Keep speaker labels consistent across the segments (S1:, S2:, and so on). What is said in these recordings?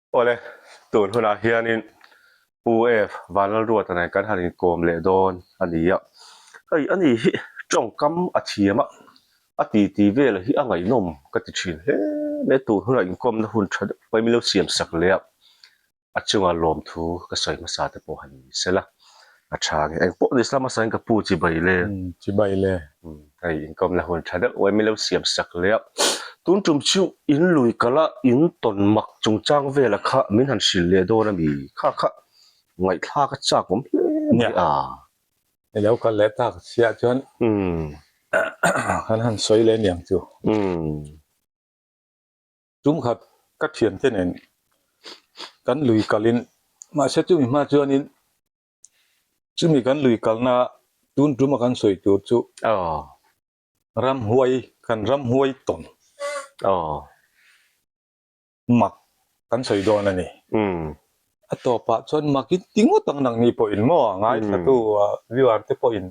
S1: Awle, tun hunah hianin Pu F Vanlalruata nen kan han inkawm leh dawn a ni a. Hei a ni hi tawngkam a thiam a, a titi vel hi a ngaihnawm ka ti thin hle mai. Tun hunah inkawmna hun tha deuh mai min lo siam sak leh a. A chunga lawmthu ka sawi hmasa te pawh han ni sela a tha nge. Eng pawh ni sela hmasa in ka pu chibai le.
S2: Chibai le.
S1: Hei inkawmna hun tha deuh uai min lo siam sak leh a. Tun tum chu in lui kala in tawn mak chungchang vela kha min han hrilh leh dawn a mi? Kha kha ngaihthlak a chak awm hle mai a.
S2: I lo kal leh tak chiah chuan kan han sawi leh aniang chu. Tumkhat ka thiante nen kan lui kalin mahse chumi hma chuanin chumi kan lui kalna tun tuma kan sawi tur chu ramhuai kan ramhuai tawn mak kan sawi dawn a ni. A tawpah chuan mak in ti ngawt ang nangni pawhin maw ngaithlatu viewer te pawhin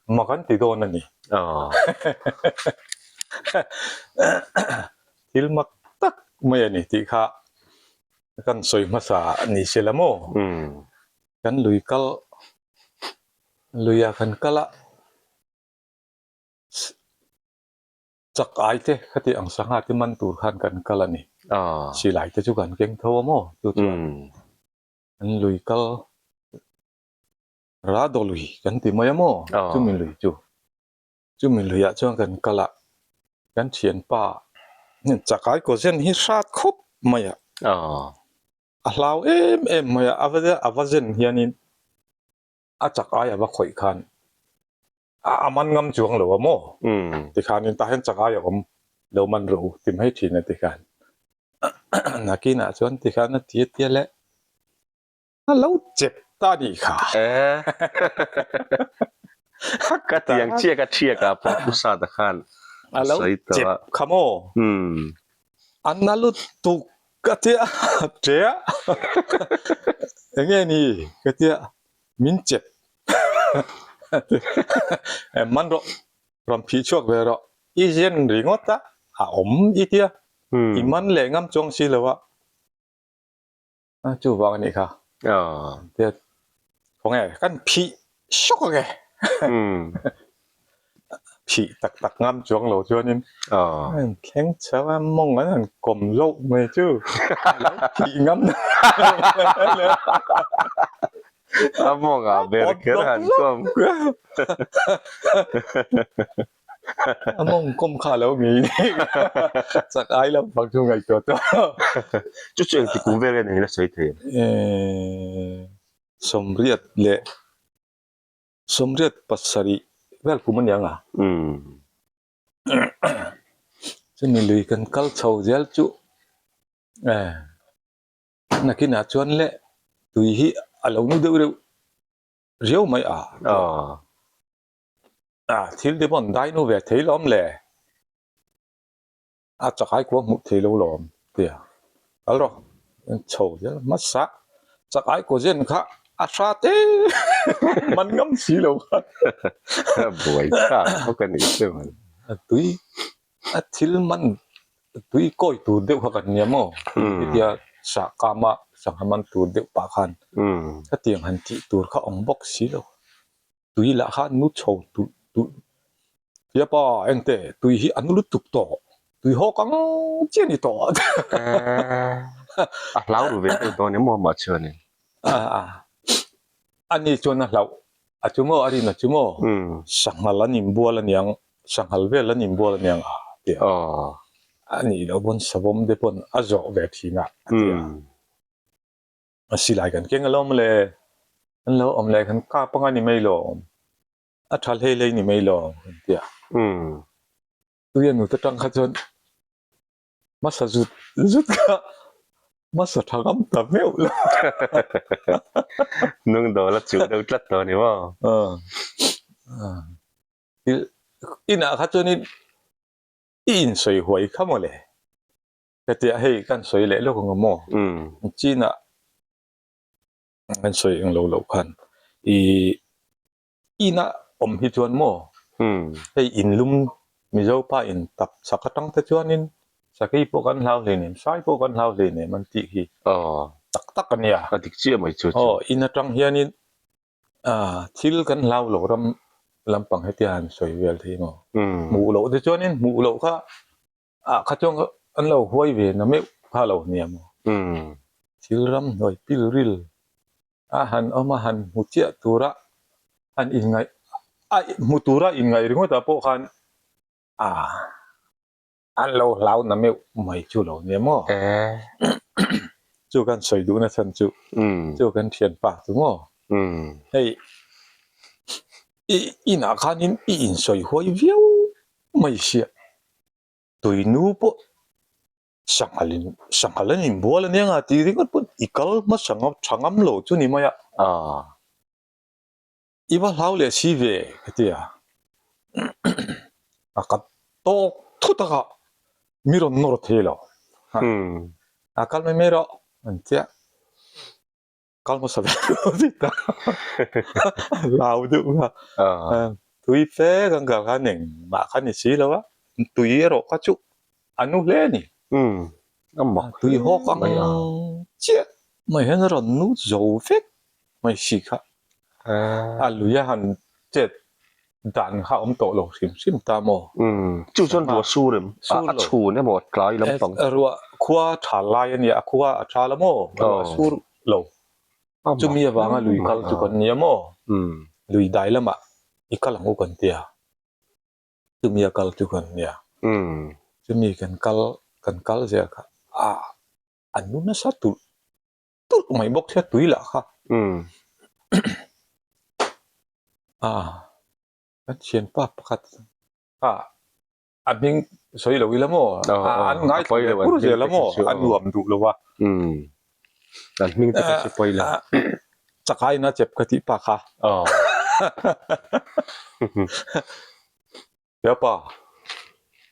S2: Mak an ti dawn a ni. Thil mak tak mai a ni tih kha kan sawi hmasa ni se la maw? Kan lui kal, luia kan kal a, chak ai te khati ang sangha te man tur khan kan kal a ni. Silai te chu kan keng tho a maw? Chu chuan an lui kal Rado lui kan ti mai a maw? Chumi lui chu. Chumi luiah chuan kan kal a, kan thianpa chakai kaw zen hi hrat khawp mai a. A hlau em em mai a, a va zen hianin a chakai a va khawih khan a man ngam chuang lo a maw? Tikhanin tah hian chakai a awm lo man rawh u ti mai thin a tikhan. Nakinah chuan tikhan a ti a tia le. A lo chep ta nih kha.
S1: Eh. Ka tiang chiah ka thiak ah pawh Pu Sata khan
S2: a lo chep kha maw?
S1: Umm.
S2: A na lutuk ka tia ṭe a. Enge ni ka tia min chep. Man rawh rawn phih chhuak ve rawh. I zen ringawt a a awm i tia. I man leh ngam chuang si lo a. A chu vang a nih kha. Tia khawnge kan phih sawk ang e. Phih tak tak ngam chuang lo chuanin an thleng chho a mawng an han kawm loh mai chu lo phih ngam
S1: A mawngah ber kher han kawm.
S2: A mawng kawm kha a lo ngei nek chak ai lam pang chu ngaihtuah tawh.
S1: Chu chu engti kum vel nge ni la sawi thei em?
S2: Sawmriat leh sawmriat pasarih vel kum a niang a. Chumi lui kan kal chho zel chu nakinah chuan le tui hi a lo nu deuh reuh riau mai a. A thil te pawh an dai nu ve thei lawm le. A chakai kua hmuh thei lo lawm tia kal rawh an chho zel hmasa chakai kaw zen kha a hra te man ngam si lo kha
S1: buai thlak bawk a nih chu man
S2: a tui a thil man tui kawi tur deuh kha kan nia maw hetia sah kama sangha man tur deuh pah khan hetiang han tih tur kha awm bawk si lo. Tui lah kha nu chho tulh tulh tia pa engte tui hi a nu lutuk tawh tui hawk ang chi a ni tawh
S1: a hlau ru ve deuh dawn emaw amah chuanin
S2: a ni chuan a hlauh a chu maw a rin a chu maw sanghal an inbual aniang sanghal vel an inbual aniang a tia a nih loh pawn savawm te pawn a zawh ve thin a a tia. A silai kan keng alawm le, an lo awm leh kan kap anga ni mai lawm, a tha hlei hlei ni mai lawm kan ti a. Tui a nute tang kha chuan hmasa zut zut kha hmasa tha ngam ta meuh lo.
S1: Nung dawl a chuh deuh tlat tawh a ni maw?
S2: Inah kha chuanin i insawi huai kha maw le. Hetia hei kan sawi leh lawk ang maw? Chin ah kan sawi eng lo loh khan i in a awm hi chuan maw hei in lum Mizo pa in tap chak atang te chuanin Sakei pawh kan hlau hlei nem, sai pawh kan hlau hlei nem an tih hi tak tak a nia.
S1: A dik chiah mai chu chu.
S2: Aw, in atang hianin thil kan hlau lo ram lampang hetia han sawi vel thei maw? Hmuh loh te chuanin hmuh loh kha ah kha chuan an lo huai ve na meuh kha lo nia maw? Thil ram hnuai pilril a han awm a, han hmu chiah tura han inngaih a hmu tura inngaih ringawtah pawh khan a an lo hlau na meuh mai chu lo nia maw? Chu kan sawi duhna chhan chu chu kan thianpa chu maw? Hei i inah khanin i insawi huai viau mai sia tuinu pawh Sanghal in sanghal an inbual ania nga tih ringawt pawn i kal hmasa ngam tha ngam lo chu ni mai a. I va hlau leh si ve ka ti a. A ka tawk thut a ka mi rawn nawr thei lo. A kal mai mai rawh an tia. Kal hmasa ve lo ti ta. Hlau deuh kha. Tui fe kan kal khan engmah kha ni si lo a. Tui erawh kha chu a nu hle a ni. Tui hawk ang chiah mai hian a rawn nu zo vek mai si kha. A lui a han chet dan kha a awm tawh lo hrim hrim ta maw?
S1: Chu chuan ruah sur em? A chhun emaw a tlai lampang?
S2: Ruah khua tha lai a nia, a khua a tha la maw? Ruah sur lo. Chumi avanga lui kal chu kan nia maw? Lui dai lamah i kal ang u kan tia. Chumi a kal chu kan nia. Chumi kan kal kan kal zel kha a a nu nasa tulh tulh mai bawk sia tui lah kha. A kan thianpa pakhat a a hming sawi lo ila maw an ngaithla leh pur zel a maw a nuam duh lo a.
S1: An hming te kha chu pawi lo.
S2: Chakai na chep ka tih pa kha. Hepa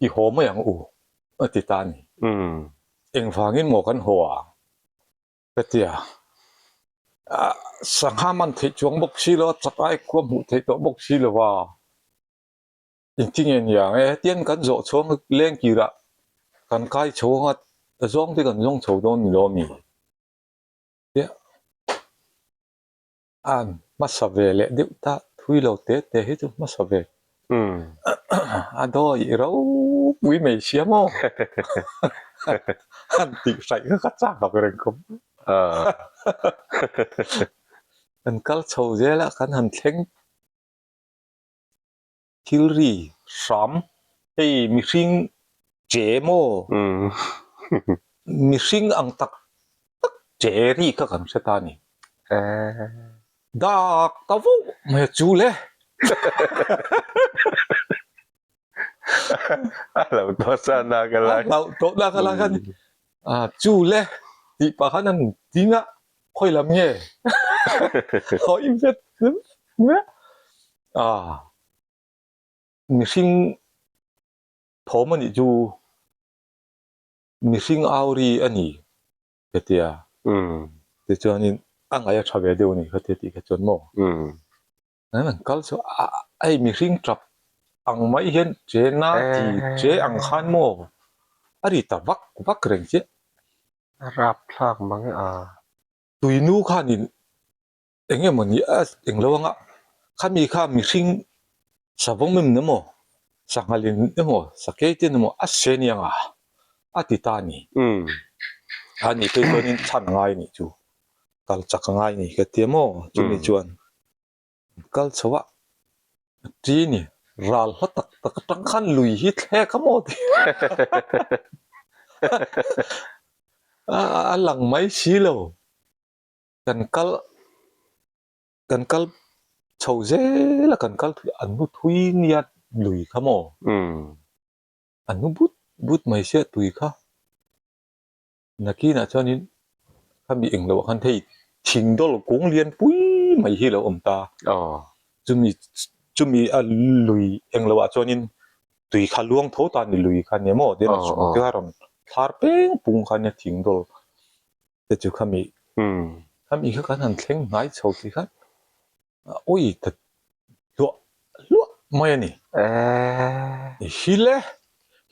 S2: i haw mai ang u a ti ta a ni. Engvangin maw kan haw ang ka ti a. Sangha man theih chuang bawk si lo a, chakai khua hmuh theih tawh bawk si lo a. Engtinge nia e, hetiang kan zawh chhuang leng kirah kan kai chho anga zawng te kan zawng chho dawn ni lo a mi? Tia an hmasa ve leh deuh ta thui lo te te hi chu hmasa ve a dawi ropui mai sia maw han tih hraih kha ka chak ang reng khawp kan kal chho zel a kan han thleng Thil ri hram hei mihring che maw? Mihring ang tak tak che ri kha kan hre ta a ni. Dak ta vauh mai a chu le.
S1: A hlauh tawh sa na ka lai.
S2: A hlauh tawh na ka lai khan chu le tih pah khan an ding a khawi lam nge khawi vet vet a mihring thawm a nih chu mihring au ri a ni ka ti a tichuanin a ngaih a tha ve deuh a ni kha ti a tih kha chuan maw an an kal chu a hei mihring tap ang mai hian che na ti che ang khan maw a ri ta vak vak reng chiah.
S1: A rap thlak mang e a.
S2: Tuinu khanin eng emaw ni a eng lo anga khami kha mihring savawm em emaw sanghal in emaw sakei ten emaw a se ni anga a ti ta a ni. A ni phei chuanin chhan ngai a nih chu kal chak a ngai a ni ka ti a maw chumi chuan Kal chho a, ṭi ni, ral hla tak tak aṭang khan lui hi thlek a maw tih a lang mai si lo. Kan kal kan kal chho zel a, kan kal thui an nu thui nia lui kha maw? An nu but but mai sia tui kha. Nakinah chuanin khami eng loh ah khan hei thing dawl kung lian pui mai hi a lo awm ta. Chumi chumi a lui eng loh ah chuanin tui kha luang tho ta a ni lui kha nia maw tin a chung te kha rawn thlar peng pung kha nia thing dawl te chu khami khami kha kan han thleng hnai chho tih khan Awi ta hluah hluah mai a ni. Hi le,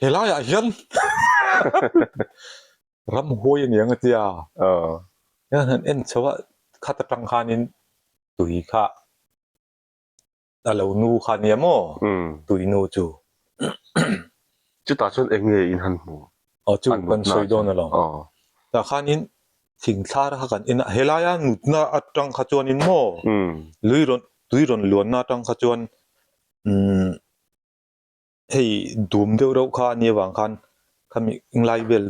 S2: helaiah hian. Ramhuai a niang a tia. Hian han en chho a, khat atang khanin tui kha a lo nu kha nia maw tui nu chu.
S1: Chutah chuan eng nge in han hmu?
S2: Aw chu kan sawi dawn alawm. Tah khanin thing thlar kha kan en a, helaia nutna atang kha chuanin maw lui rawn tui rawn luanna atang kha chuan umm hei dum deuh reuh kha a nih avang khan khami englai vel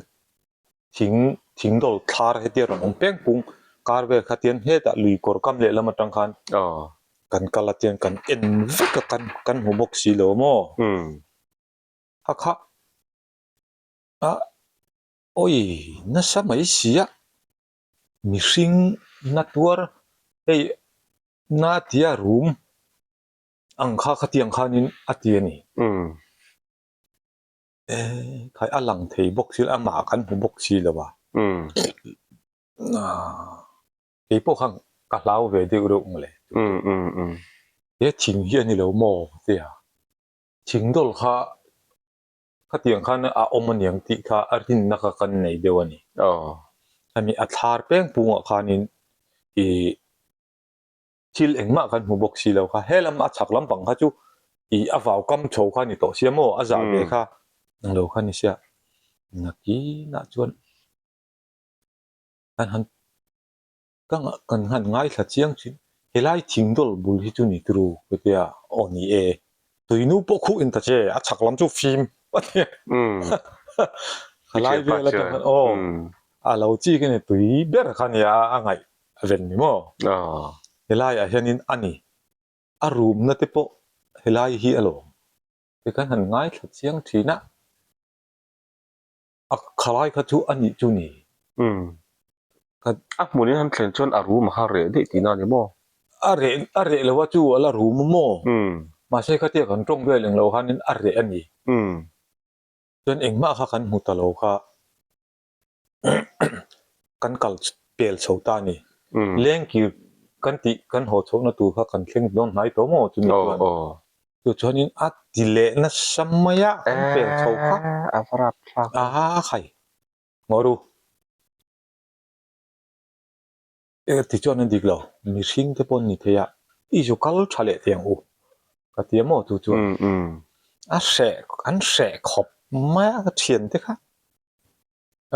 S2: thing thing dawl thlar hetia rawn awm peng pung kar vel kha tian hetah lui kawr kam lehlam atang khan kan kal a tian kan en vek a kan kan hmu bawk si lo maw a kha a awi nasa mai si a mihring na tuar hei na tia rum ang kha khatiang khanin a ti a ni. Eh, khai a lang thei bawk si lo, amah kan hmu bawk si lo a. Kei pawh khan ka hlau ve deuh reuh mawle. He thing hi a ni lo maw tia. Thing dawl kha khatiang khan a awm aniang tih kha a rinna kha kan nei deuh a ni. Hemi a thlar peng pungah khanin ih Thil engmah kan hmu bawk si lo kha, he lam a chhak lampang kha chu ih a vau kam chho kha ni tawh sia maw, a zah ve kha ang lo kha ni sia. Nakinah chuan kan han ka kan han ngaithla chiang thin, helai thing dawl bul hi chu ni turu ka tia, aw ni e, tuinu pawh khuh in ta che, a chhak lam chu fim a nia. Khalai vel atang khan aw a lo chi ka ni tui ber kha nia a ngaih a ven ni maw? Helaiah hianin a ni. A rumna te pawh helai hi a lawm. Ti khan han ngaithla chiang thin a, a khalai kha chu a nih chu ni.
S1: A hmunin han thlen chuan a rum a kha reh daih tihna a ni maw?
S2: A reh a reh lo a chu a la rum a maw? Mahse khatia kan tawng vel englo khanin a reh a ni. Chuan engmah kha kan hmu ta lo kha. kan kal pel chho ta a ni. Lengkir kan tih kan haw chhohna tur kha kan thleng dawn hnai tawh maw chumi chuan. Chu chuanin a ti leh nasa mai a kan pel chho kha.
S1: A va rap thlak.
S2: A khai ngaw ru. Tichuan a dik lo, mihring te pawh an ni thei a, i zu kal tha leh thei ang u ka ti a maw chu chuan a hreh an hreh khawp mai a ka thian te kha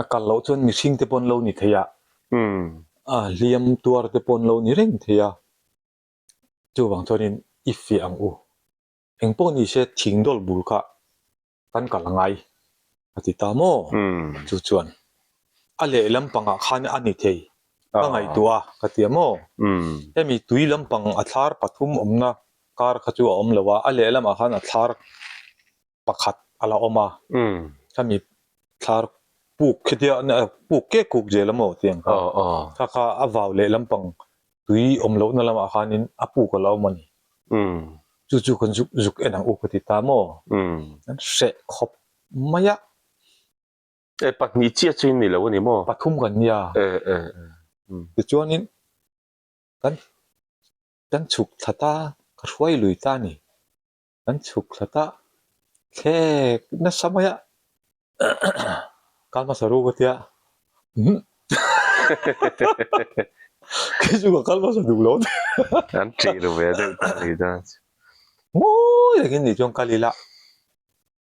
S2: a kal loh chuan mihring te pawh an lo ni thei a, a hliam tuar te pawh an lo ni reng thei a, chuvang chuanin i fiah ang u, engpawh ni se thing dawl bul kha kan kal a ngai a ti ta maw? Chu chuan a leh lampangah khan a ni thei ka ngaihtuah a ka ti a maw? Hemi tui lampang a thlar pathum awmna kar kha chu a awm lo a, a leh lamah khan a thlar pakhat a la awm a, khami thlar puk khitia puk kek kuk zel a maw tiang kha, kha kha a vau leh lampang tui awm lohna lamah khanin a puk a la awm a ni. Chu chu kan zuk zuk en ang u ka ti ta maw? An hreh khawp mai a.
S1: E pahnih chiah chu in ni lo a ni maw?
S2: Pathum kan nia.
S1: E e e.
S2: Tichuanin kan kan chhuk thla ta, ka hruai lui ta a ni. Kan chhuk thla ta thlek nasa mai a. Kal hmasa ru ka tia. Kei chu ka kal hmasa duh lo.
S1: An ṭih ru ve deuh ta ni ta.
S2: Mawi takin nih chuan kal ila.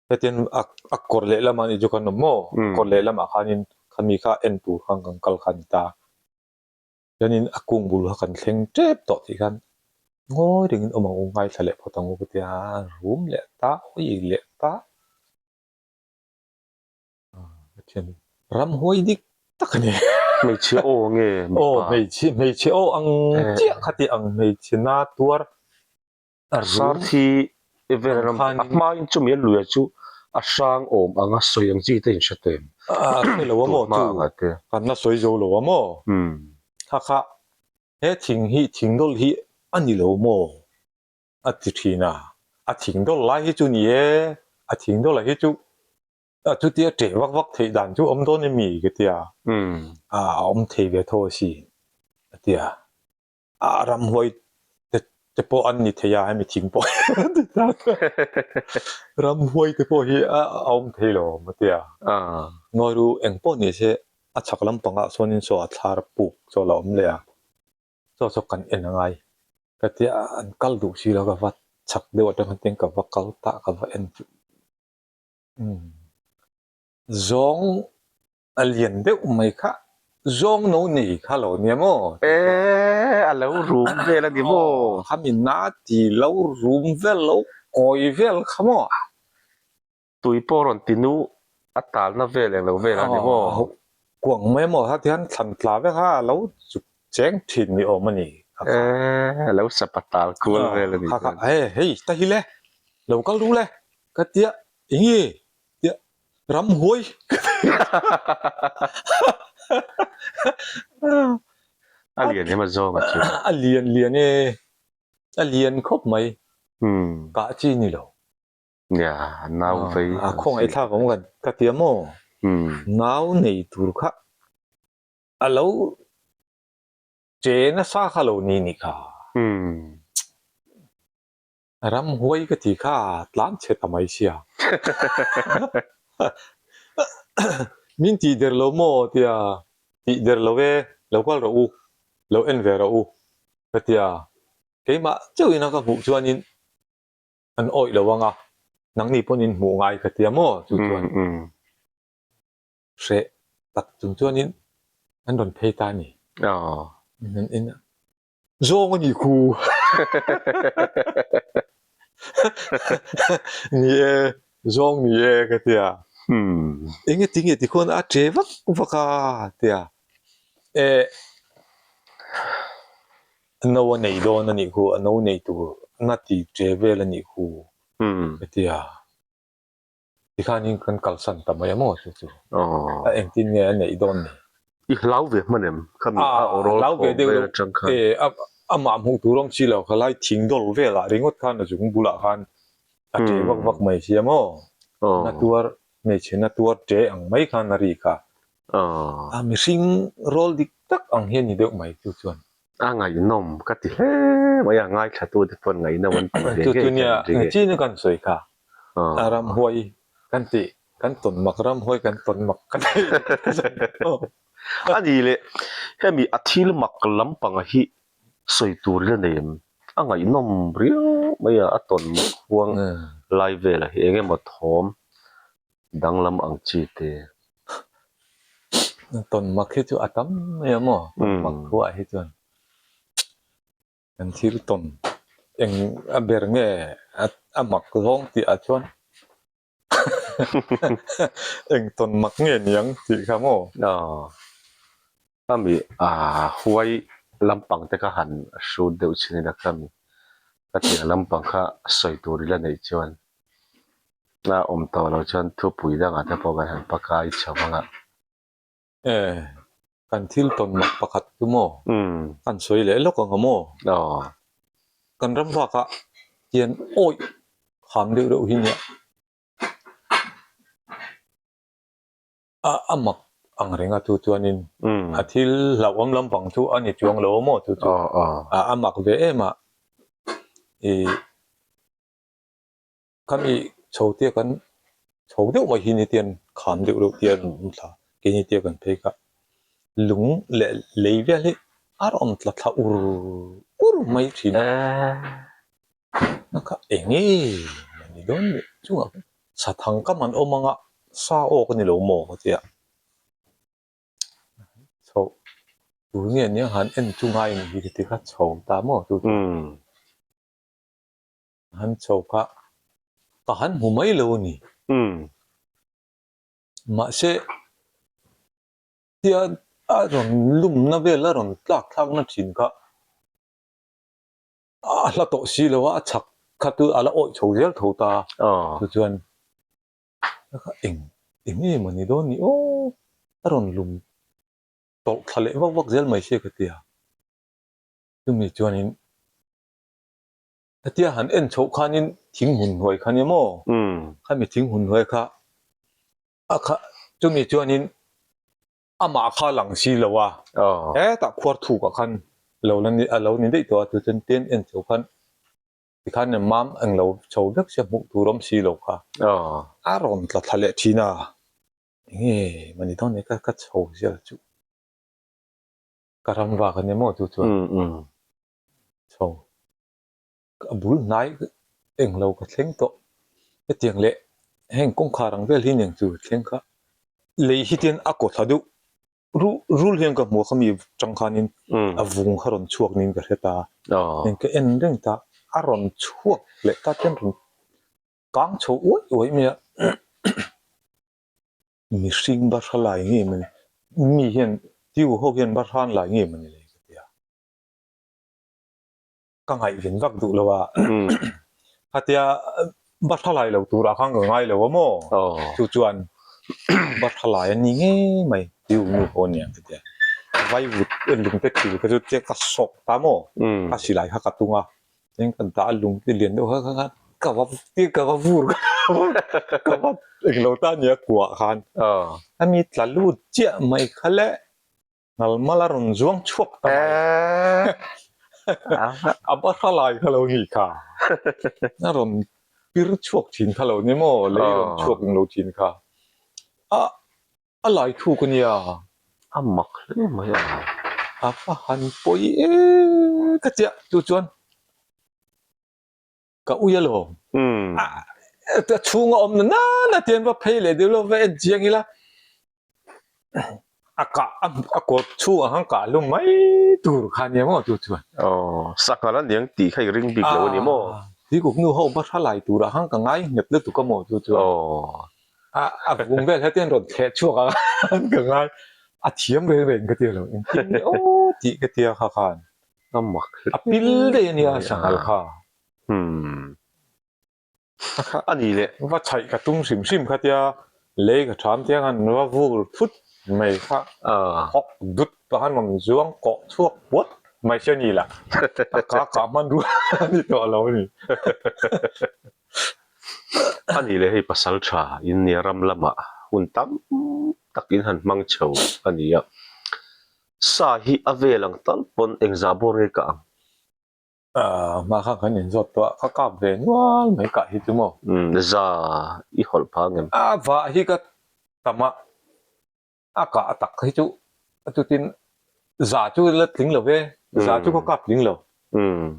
S2: Hetian a kawr lehlamah nih chu kan awm maw? Kawr lehlamah khanin khami kha en tur khan kan kal kha a ni ta. Chuanin a kung bul kha kan thleng tep tawh tih khan ngawi rengin awm ang u, ngaithla leh phawt ang u ka tia, rum leh ta, hawi leh ta. Pathian ramhuai dik tak a ni.
S1: Hmeichhe aw nge mipa?
S2: Aw hmeichhe hmeichhe aw ang chiah kha tih ang hmeichhe na tuar a rum.
S1: Sarthi vel ram a hmain chumi a luia chu a hrang awm anga sawi ang chi te in hre tawh em?
S2: A hre lo a maw chu kan la sawi zo lo a maw? Kha kha he thing hi thing dawl hi a ni lo maw? A ti thin a, a thing dawl lai hi chu ni e, a thing dawla hi chu a chutia ṭeh vak vak theih dan chu awm dawn emi ka ti a, a awm thei ve tho a si a ti a, a ramhuai te te pawh an ni thei a, hemi thing pawh ramhuai te pawh hi a awm thei lo a tia. Ngawi ru eng pawh ni se a chhak lampangah sawnin saw a thlar puk chaw la awm leh a, chaw chu kan en a ngai. Ka tia an kal duh si lo ka va chhak deuh atang khan ka va kal ta ka va en chu. Zawng A lian deuh mai kha zawng no nei kha lo nia maw?
S1: E, a lo rum vel a ni maw?
S2: Khami na ti lo rum vel lo kawi vel kha maw?
S1: Tui pawh rawn ti nu a talna vel eng lo vel a ni maw?
S2: Kuang mai maw kha tihian thlan tla vek kha a lo chuk cheng thin ni awm a ni.
S1: E, a lo sapa tal kual vel a ni.
S2: Kha kha, hei ta hi le, lo kal ru le, ka tia enge Tia ramhuai
S1: A lian em a zawng a chu.
S2: A lian lian e. A lian khawp mai. Kah chi ni lo.
S1: Nia, nau vei.
S2: A khawngaih thlak awm kan ka tia maw? Nau nei tur kha a lo che nasa kha lo ni ni kha. Ramhuai ka ti kha tlan chhe ta mai sia. Min tih der lo maw tia tih der lo e, lo kal rawh u, lo en ve rawh u ka tia. Keimah chauhin a ka hmuh chuanin an awih lo ang a, nangni pawn in hmuh ngai ka tia maw chu chuan. Hreh tak chung chuanin an rawn phei ta a ni. Min en a. Zawng a nih khu. Ni e, zawng ni e ka ti a. Enge tinge ti khuan a che vak vak a ti a. E, no a nei dawn a nih khu, a no nei tur na ti che vel a nih khu ka ti a. Tikhanin kan kalsan ta mai a maw chu chu. A engtin nge a neih dawn ni?
S1: I hlau ve hman em? Khami a aw rawl thawm vel atang khan.
S2: E, amah hmuh tur awm si lo, khalai thing dawl velah ringawt khan a zung bulah khan a ṭe vak vak mai sia maw? Na tuar, hmeichhe na tuar ṭe ang mai khan a ri kha. A mihring rawl dik tak ang hi a ni deuh mai chu chuan.
S1: A ngaihnawm ka ti hle mai a, ngaithlatute pawn ngaihnawm an ti ve ngei
S2: Chu chu nia, chin kan sawi kha. A ramhuai kan tih, kan tawn mak ramhuai kan tawn mak ka ti.
S1: A ni le, hemi a thil mak lampanga hi sawi tur ila nei em? A ngaihnawm riau mai a, a tawn mak huang lai velah hi eng emaw thawm danglam ang chi te.
S2: Tawn mak hi chu a tam mai a maw, tawn mak thuah hi chuan. Kan thil tawn eng a ber nge a mak zawng tih ah chuan eng tawn mak nge niang tih kha maw?
S1: Aw, khami huai lampang te kha han hrut deuh chin ila khami ka tiang lampang kha sawi tur ila neih chuan a awm tawh lo chuan thupui dangah te pawh kan han pakai chho ang a.
S2: E, kan thil tawn mak pakhat chu maw? Kan sawi leh lawk ang a maw? Kan ram bakah hian awih kham deuh deuh hi nia. A a mak ang reng a chu chuanin a thil hlauhawm lampang chu a ni chuang lo a maw chu chu. A mak ve em a. I Khami chho tia kan chho deuh mai hi ni tian kham deuh deuh tia rawn awm thla keini tia kan phei kha lung leh lei vel hi a rawn tla thla ur ur mai thin a a kha eng nge a ni dawn leh chungah khan sathang kam an awm ang a sa awk a ni lo maw ka tia chho tur nge nia han en chu ngai a ni hi ka ti kha chho ta maw chu chu. Han chho kha ka han hmu mai lo a ni. Mahse, tia a rawn lumna vel a rawn tlak thlakna thin kha a hla tawh si lo a, a chhak kha chu a la awih chho zel tho ta. Chu chuan eng eng nge maw ni dawn ni aw, a rawn lum tawlh thla leh vak vak zel mai sia ka ti a. Chumi chuanin Hetia han en chhoh khanin thing hun hnuai kha nia maw? Khami thing hun hnuai kha a kha chumi chuanin amah kha lang si lo a, hetah khuar thukah khan lo la ni a lo ni daih tawh a, chu chuan ten en chhoh khan. Tikhan mam englo chho vek sia hmuh tur awm si lo kha a rawn tla thla leh thin a, enge mani dawn nei ka ka chho zial chu ka ram vak ania maw chu chuan chho a bul hnai englo ka thleng tawh hetiang leh heng kawngkhar ang vel hi nen chu thleng kha lei hi tian a kaw thla deuh Ru rul hian ka hmu a khami tang khanin a vung kha rawn chhuak niin ka hre ta. Eng ka en reng ta a rawn chhuak leh ta ten rawn kang chho uai uai mai a. Mihring bahra lai nge mawni mi hian tiu ho hian bahra an lai nge mawni le ka ti a. Ka ngaihven vak duh lo a, khatia bahra lai lo turah khan ka ngai lo a maw? Chu chuan bahra lai a ni ngei mai tiu nu pawh a nia ka tia. Vaivut lungte thil kha chu tia ka sawk ta maw? Ka silai kha ka tung a, tin ka dah a lungte lian deuh kha kha ka va tia ka va vur ka va englo ta nia kuah khan a mi tla lut chiah mai kha le. Ngalmal a rawn zuang chhuak ta mai. A bahra lai kha lo ni kha. A rawn pir chhuak thin kha lo ni maw? Lei rawn chhuak eng lo thin kha. A a lai thuk a nia.
S1: A mak hle mai a.
S2: A va han pawi e ka chiah chu chuan. Ka ui alawm. A chhung a awm na nana tian va phei leh deuh lo va en chiang ila a kah a kawt chhung ang kah hlum mai tur kha nia maw chu chuan.
S1: Aw sanghal a niang tih kha i ring bik lo a ni maw?
S2: Tuikuk nu ho va hra lai turah khan ka ngai nghet lutuk a maw chu chuan. A a vung vel hetian rawn thleh chhuak ang khan ka ngai a thiam reng reng ka tia lo engtin nge aw tih ka tia kha khan.
S1: A mak hle
S2: A pil daih a nia sanghal kha.
S1: Hmm. A ni le.
S2: Va chhaih ka tum hrim hrim kha tia lei ka tham tia khan va vur thut mai kha hawk dut pah khan rawn zuang kawh chhuak puat mai si a ni lah. A ka kah hman rual a ni tawh lo a ni.
S1: A ni le hei pasal tha in nia ram lamah hun tam tak in han hmang chho a ni a. Sa hi a vel ang tal pawn engzah bawr nge kah ang?
S2: Ahh hma khan kan inzawt tawh a, ka kap ve nual mai kah hi chu maw?
S1: Umm za i hawlh phah ang em?
S2: A vah hi ka tam a, a kah tak hi chu chutin za chu la tling lo ve, za chu ka kap tling lo.
S1: Umm.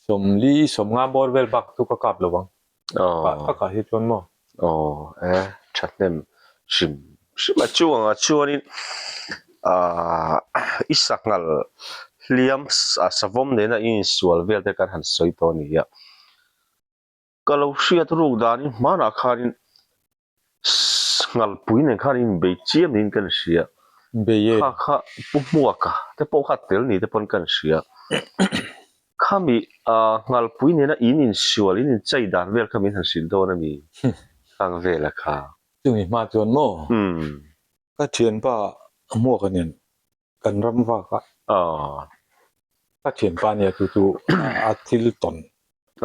S2: Sawmli sawmnga bawr vel bak chu ka kap lo ang. Kah takah hi chuan maw?
S1: Aw e, thahnem hrim hrim a chuangah chuanin aah i sanghal hliam savawm nena i insual vel te kan han sawi tawh a ni a. Ka lo hriat ruk danin hmanah khanin Ngalpui nen khan inbei chiam niin kan hria.
S2: Bei e.
S1: Kha kha Pu Hmuaka te pawh kha tel ni te pawn kan hria. Khami Ngalpui nena in insual, in inchei dan vel kha min han hrilh dawn a mi? Khang vela kha.
S2: Chumi hma chuan maw?
S1: Umm.
S2: Ka thianpa Hmuaka nen kan ram vak a.
S1: Aw.
S2: Ka thianpa nia chu chu a thil tawn.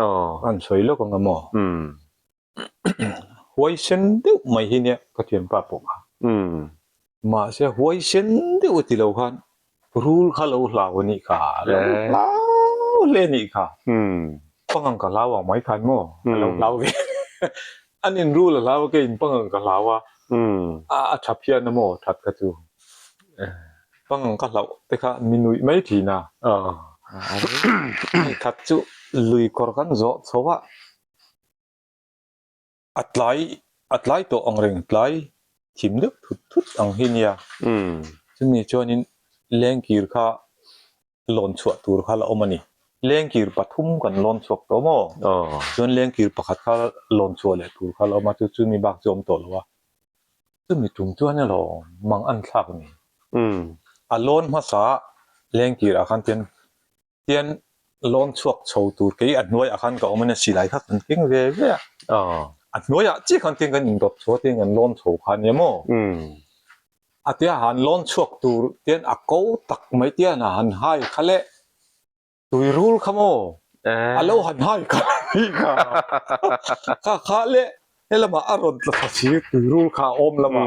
S1: Aw.
S2: An sawi lawk ang a maw?
S1: Umm.
S2: Huaisen deuh mai hi nia ka thianpa pawh kha. Mahse huaisen deuh a ti lo khan rul kha lo hlau a nih kha, lo hlau hle a nih kha. Pangang ka hlau ang mai khan maw a lo hlau ve. An in rul a hlau a keiin pangang ka hlau a, a tha phian a maw that kha chu. Pangang ka hlauh te kha mi nuih mai thin a. That chu lui kawr kan zawh chho a. A tlai a tlai tawh ang reng tlai thim deuh thut thut ang hi nia. Chumi chuanin lengkir kha lawn chhuah tur kha la awm a ni. Lengkir pathum kan lawn chhuak tawh maw? Chuan lengkir pakhat kha lawn chhuah leh tur kha la awm a, chu chumi bak chu a awm tawh lo a. Chumi tum chuan elaw mang an thlak a ni. A lawn hmasa lengkir ah khan tian Tian lawn chhuak chho tur kei a hnuaiah khan ka awm a nia silai kha kan keng ve ve a. A hnuaiah chiah khan tiang kan indawt chho a tiang kan lawn chho kha nia maw? A tia han lawn chhuak tur tian a ko tak mai tian a han hai kha le tuirul kha maw? A lo han hai kha hi kha kha kha le helamah a rawn tla thla si tuirul kha a awm lamah.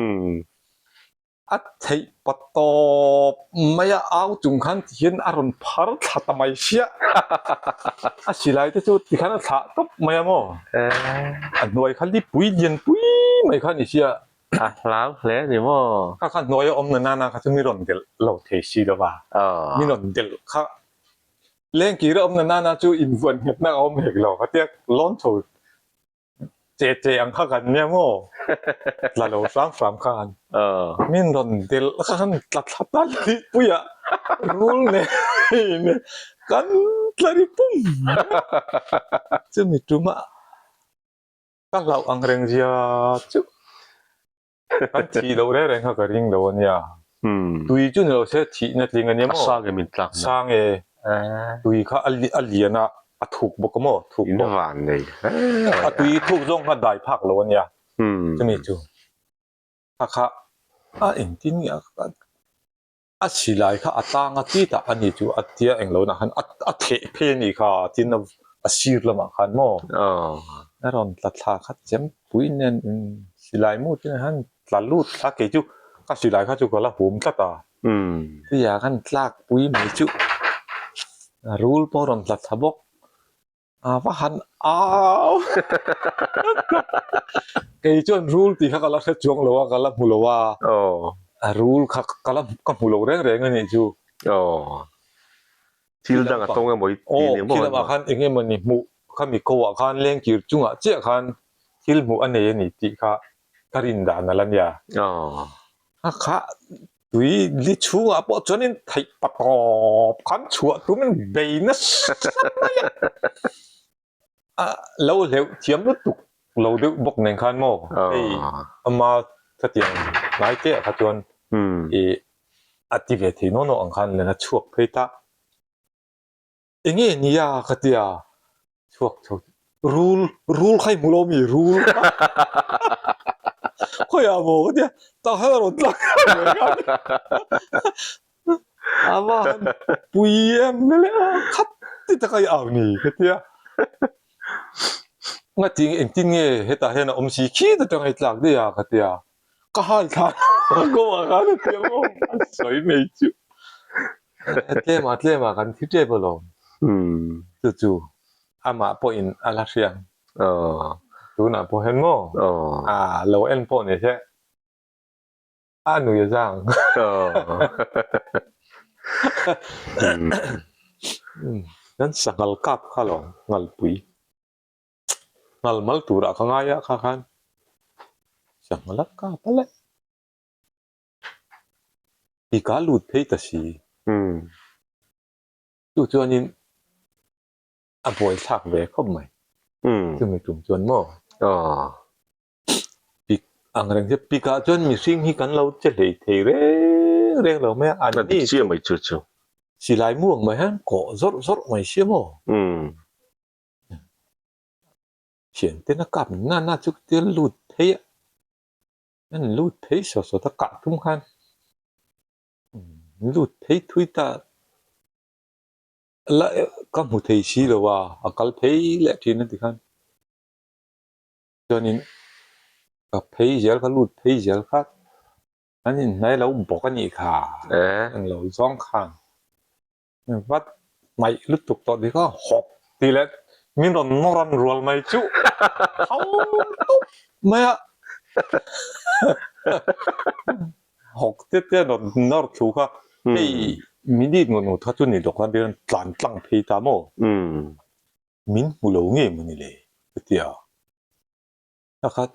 S2: A theih pa tawp mai a, au chung khan ti hian a rawn phar thla ta mai sia. A silai te chu ti khan a thlah tawp mai a maw? A hnuai kha lipui lian pui mai kha a ni sia.
S1: A hlau hle a ni maw?
S2: Kha kha hnuai a awm na nana kha chu mi rawn delh lo thei si lo va. Mi rawn delh kha lengkir a awm na nana chu invuan nghetna a awm hek lo. Khatia lawn chho Che che ang kha kan nia maw? Tla lo hram hram khan min rawn delh khan tla thla ta lih pui a rul nen kan tla ri pum mai a. Chumi tumah ka hlauh ang reng zia chu Kan thih loh reng reng kha ka ring lo a nia. Tui chu ni lo se thihna tling a nia maw?
S1: A sang em in tlakna?
S2: Sang e. Tui kha a lian a, a thuk bawk a maw? Thuk
S1: bawk. In van nei hle
S2: mai a. A tui thuk zawng kha dai phak lo a nia. Chumi chu. Kha kha a engtin nge a A silai kha a tang a ti tak a ni chu a tia eng lo nah khan a theh phei a nih kha tin a sir lamah khan maw a rawn tla thla kha chem pui nen silai mu te khan tla lut thla kei chu ka silai kha chu ka la hum tlat a tuiah khan tlak pui mai chu a rul pawh a rawn tla thla bawk. A va han au kei chuan rul tih kha ka la hre chuang lo a ka la hmu lo a a rul kha ka la ka hmu lo reng reng a nih chu
S1: thil dang a tawng emaw i ti ni maw
S2: khi lamah khan eng emaw ni hmuh khami ko ah khan lengkir chungah chiah khan thil hmuh a nei a ni tih kha ka rin dan a la nia a kha Tui li chhungah pawh chuanin theih pa tawp khan chhuah tumin bei nasa mai a, a lo hleuh thiam lutuk lo deuh bawk nen khan maw hei ama khatiang ngai te ah kha chuan ih a ti ve thei nawn nawn ang khan len a chhuak phei ta. Enge nia ka tia chhuak chho rul rul kha i hmu lo mi rul khawiah maw ka tia tah khan a rawn tlak a va han pui em le khat ti taka i au ni ka tia ngating engtin nge hetah hian a awm si khi ta tang i tlak daih a ka tia Ka hai thla kawngah khan a ti ang aw, a sawi mai chu. Tlema tlema kan thi tep alawm. Chu chu amah pawhin a la hria ang. Tunah pawh hian maw? A lo en pawh ni se a nui a zang. Kan sanghal kap kha alawm, ngalpui. Ngal mal turah ka ngai a kha khan sanghal a kap a leh i ka lut phei ta si chu chuanin a buai thlak ve khawp mai chumi tum chuan maw pik ang reng che pik ah chuan mihring hi kan lo che hlei thei reng reng lo mai a an ni
S1: chu chu
S2: silai muang mai hian kawh zawrh zawrh mai sia maw. Thianten a kap na na chu tia lut phei a, an lut phei sawt sawt a kah tum khan lut phei thui ta la ka hmu thei si lo a, a kal phei leh thin a ti khan chuanin ka phei zel ka lut phei zel kha an inhnai lo bawk a nih kha an lo zawng khan. Vat hmaih lutuk tawh ti kha hawk tih leh min rawn nawr an rual mai chu tho tup mai a hawk te te an rawn nawr thu kha hei minute ngawt ngawt kha chu ni lawk khan tlan tlang phei ta maw min hmu lo nge maw ni le ka ti a pakhat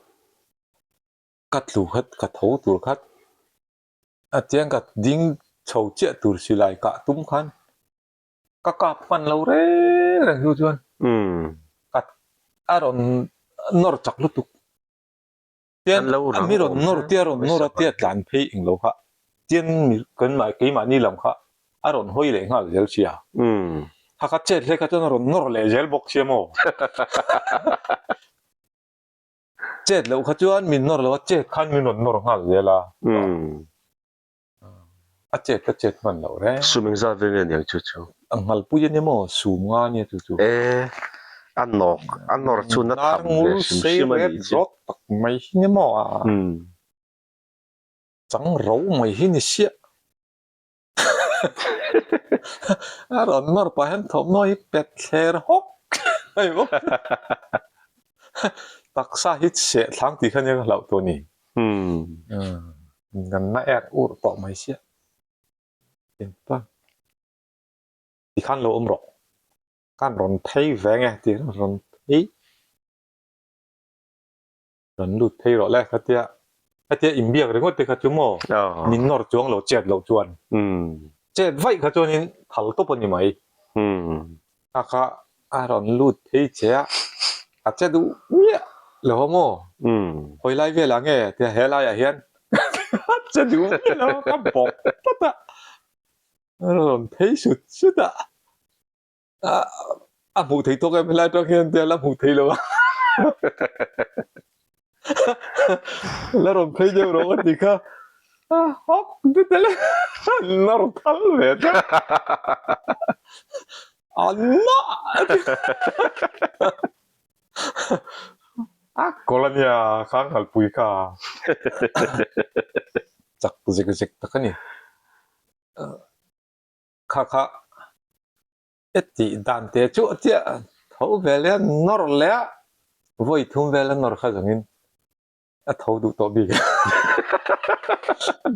S2: ka tlu khat ka tho tur khat. A chiang ka ding chho chiah tur silai kah tum khan ka kap hman lo reng reng hnu chuan ka a rawn nawr chak lutuk tian a mi rawn nawr tia rawn nawr a tia tlan phei eng lo kha tian kan mah keimahni lam kha a rawn hawi leh nghal zel sia kha ka chet hle kha chuan a rawn nawr leh zel bawk sia maw. Chet loh kha chuan min nawr lo a, chet khan min rawn nawr nghal zel a. A chet ka chet hman loh reng.
S1: Sum engzat vel nge niang chu chu?
S2: A nghalpui a nia maw? Sum nga nia chu chu.
S1: E, a nawk, a nawr chu na tham ve hrim hrim a nih chu.
S2: Hnarngul sei ret rawt tak mai hi nia maw a? Chang ro mai hi ni siah. A rawn nawr pah hian thawmhnaw hi pet thler hawk mai bawk. Taksa hi seh thlang tih kha nia ka hlauh tawh ni. Kan na er ur tawh mai siah. Engpa tikhan lo awm rawh. Khan rawn phei ve nge tih khan rawn phei. Rawn lut phei rawh le khatia khatia inbiak ringawt te kha chu maw min nawr chuang lo chet loh chuan chet vaih kha chuanin thal tawp a ni mai. A kha a rawn lut phei che a, a che duh miah lo a maw hawi lai velah nge tia he laiah hian a che duh miah lo a ka bawk tlat a, a rawn phei sut sut a. A hmuh thei tawk em helai atang hian tia la hmuh thei lo a la rawn phei deuh rawh ka ti kha a hawk dut a nawr thal ve tlat a na a kawlh a nia khang ngalpui kha chak zek zek tak a ni. Kha kha e tih dan te chu a chiah tho ve leh a nawr leh a, vawi thum vel a nawr kha zawngin a tho duh tawh bik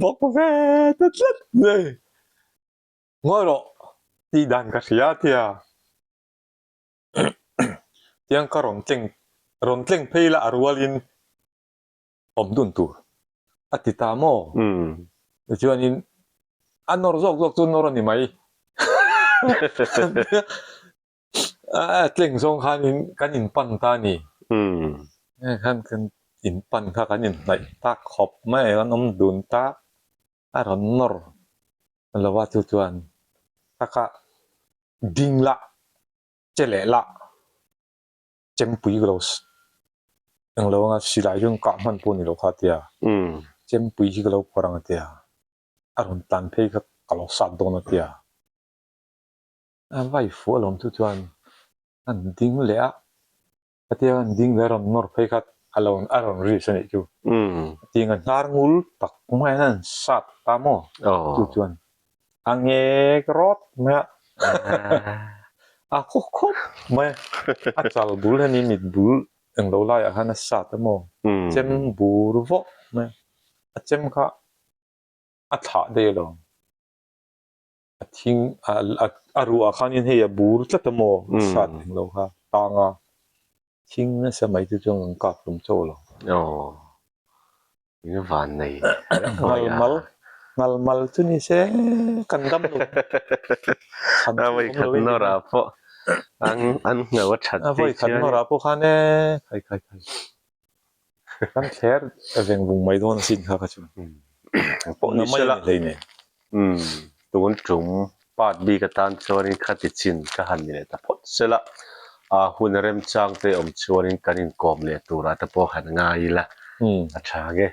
S2: bawk ve ta tlat mai. Ngawi rawh tih dan ka hria a tia tiang ka rawn tleng rawn tleng phei la a rualin awm dun tur a ti ta maw? Tichuanin a nawr zawk zawk chu nawr a ni mai. A tleng zawng khanin kan inpan ta a ni. Khan kan inpan kha kan inhnaih tak khawp mai a, kan awm dun ta a rawn nawr lo a chu chuan taka ding lah che leh lah. Chempui ka lo eng lo anga silai chu kah hman pawh a ni lo kha tia chempui hi ka lo kawr ang a tia a rawn tan phei kha ka lo sat dawn a tia a vai fuh alawm chu chuan an ding leh a khatia an ding leh a rawn nawr phei kha a lo a rawn risk a nih chu tiang a hnar ngul tak mai an sat ta maw chu chuan A ngek rawt mai a, a khaw khawp mai a, a chal bul hian i mit bul englo laiah khan a sat a maw, chem bur vawh mai a, a chem kha a thlah daih alawm, a thing a ruah khanin hei a bur tlat a maw, a sat englo kha tang a. Thing nasa mai chu chuan kan kap hlum chaw lo.
S1: Aw, in van nei.
S2: Ngal mal, ngal mal chu ni se kan dam lo.
S1: A vawi khat nawr ah pawh an an ngau a that
S2: A vawi khat nawr ah pawh khan e khai khai khai. Kan thler veng vung mai dawn asin kha kha chu.
S1: Pawh ni se la. Umm tun tum part bik atan chuanin khati chin ka han ni leh ta phawt se la, a hun remchang te awm chuanin kan inkawm leh turah te pawh han ngai ila a tha nge.